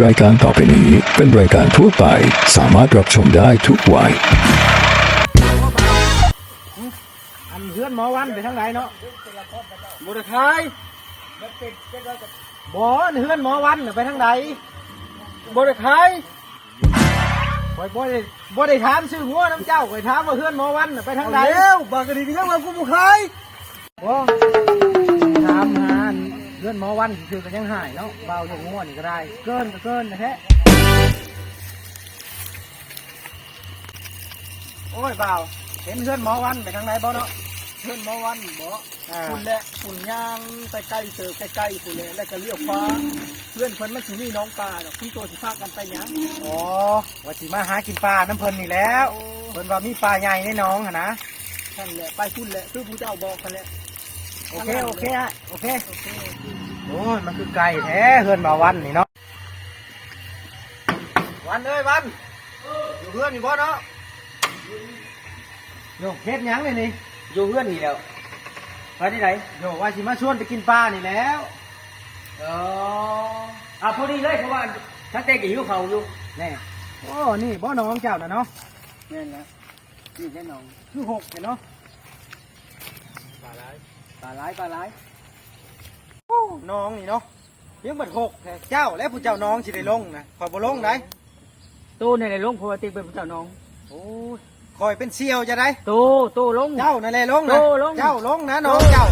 รายการต่อไปนี้เป็นรายการทั่วไป สามารถรับชมได้ทุกวัย ອັນເຮືອນໝໍວັນໄປທາງໃດເນາະ? ບໍ່ໄດ້ຂາຍ. ບໍ່ ອັນເຮືອນໝໍວັນນະໄປທາງໃດ? ບໍ່ໄດ້ຂາຍ. ຂ້ອຍບໍ່ໄດ້ ບໍ່ໄດ້ຖາມຊື້ງົວນຳເຈົ້າ ຂ້ອຍຖາມວ່າເຮືອນໝໍວັນນະໄປທາງໃດ? ເອົາແລ້ວ ບາດກະດີກະຍັງວ່າກູບໍ່ຂາຍ. ບໍ່ ຖາມຫາເຮືອນໝໍວັນຊື່ໆ ກະຍັງຮ້າຍເນາະ. ເວົ້າເລື່ອງງົວນີ້ກະໄດ້ ເກີນກະເກີນແທ້. ໂອ້ຍ ບ່າວ ເຫັນເຮືອນໝໍວັນໄປທາງໃດບໍ່ເນາະ? ເຮືອນໝໍວັນບໍ່? ອ່າ ພຸ້ນແຫຼະ ພຸ້ນ ຍ່າງໄປໄກເຕີບ ໄກໆ ພຸ້ນແຫຼະ ແລ້ວກະລ້ຽວຂວາ. ເຮືອນເພິ່ນມັນຊິມີໜອງປາດອກ ຊຸມໂຕຊິພາກັນໄປຫຍັງ? ອໍ ວ່າຊິມາຫາກິນປານຳເພິ່ນນີ້ແຫຼ້ວ. ໂອ້ ເພິ່ນວ່າມີປາໃຫຍ່ໃນໜອງຫັ້ນນະ. ຫັ້ນແຫຼະ ໄປພຸ້ນແຫຼະ ຄືຜູ້ເຈົ້າບອກຫັ້ນແຫຼະ. ໂອເຄ ໂອເຄ ໂອເຄ ໂອເຄ. ໂອ້ຍ ມັນຄືໄກແທ້ເຮືອນບ່າວວັນນີ້ເນາະ. ວັນເອີຍວັນ ຢູ່ເຮືອນຢູ່ບໍ່ເນາະ? ໂຍ ເຮັດຫຍັງນີ້ນີ້? ຢູ່ເຮືອນນີ້ແຫຼ້ວ. ໄປທີ່ໃດ? ໂຍ ວ່າຊິມາຊວນໄປກິນປານີ້ແຫຼ້ວ. ເອີ ອ່າ ພໍດີເລີຍ ເພາະວ່າທາງແຕ່ກະຫິວເຂົ້າຢູ່. ແນ່ ໂອ້ ນີ້ບໍ່ໜອງເຈົ້ານະເນາະ? ແມ່ນແຫຼະ. ນີ້ແຫຼະໜອງ ຄືຮົກແທ້ເນາະ. ປາຫຼາຍ ປາຫຼາຍ ປາຫຼາຍ. ໂອ້ ໜອງນີ້ເນາະ ຍັງບັດຮົກແທ້. ເຈົ້າແຫຼະຜູ້ເຈົ້າໜອງຊິໄດ້ລົງນະ ຂ້ອຍບໍ່ລົງໃດ. ໂຕນີ້ແຫຼະລົງ ເພາະວ່າຕິກເປັນຜູ້ເຈົ້າໜອງ. ໂອ້ຍ ຂ້ອຍເປັນສ່ຽວຈະໄດ້. ໂຕ ໂຕລົງ ເຈົ້ານັ້ນແຫຼະລົງນະ. ໂຕລົງ ເຈົ້າລົງນະ ໜອງເຈົ້າ.